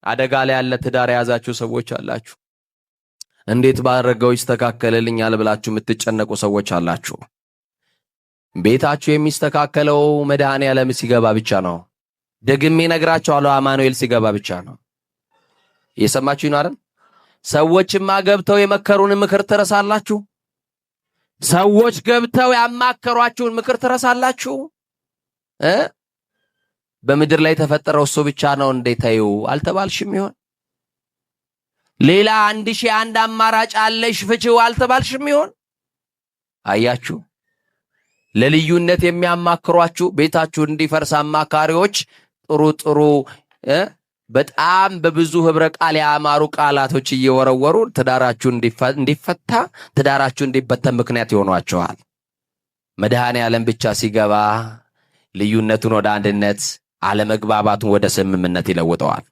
አደጋ ላይ ያለ ትዳር የያዛችሁ ሰዎች አላችሁ። እንዴት ባደረገው ይስተካከልልኛል ብላችሁ የምትጨነቁ ሰዎች አላችሁ። ቤታችሁ የሚስተካከለው መድኃኔ ዓለም ሲገባ ብቻ ነው። ደግሜ እነግራችኋለሁ፣ አማኑኤል ሲገባ ብቻ ነው። እየሰማችሁ ነው አይደል? ሰዎችማ ገብተው የመከሩን ምክር ትረሳላችሁ። ሰዎች ገብተው ያማከሯችሁን ምክር ትረሳላችሁ እ በምድር ላይ የተፈጠረው እሱ ብቻ ነው እንዴ? ተይው አልተባልሽም ይሆን? ሌላ 1001 አማራጭ አለሽ ፍቺው አልተባልሽም ይሆን? አያችሁ፣ ለልዩነት የሚያማክሯችሁ፣ ቤታችሁ እንዲፈርስ አማካሪዎች ጥሩ ጥሩ በጣም በብዙ ህብረ ቃል ያማሩ ቃላቶች እየወረወሩ ትዳራችሁ እንዲፈታ፣ ትዳራችሁ እንዲበተን ምክንያት ይሆኗቸዋል። መድኃኔ ዓለም ብቻ ሲገባ ልዩነቱን ወደ አንድነት፣ አለመግባባቱን ወደ ስምምነት ይለውጠዋል።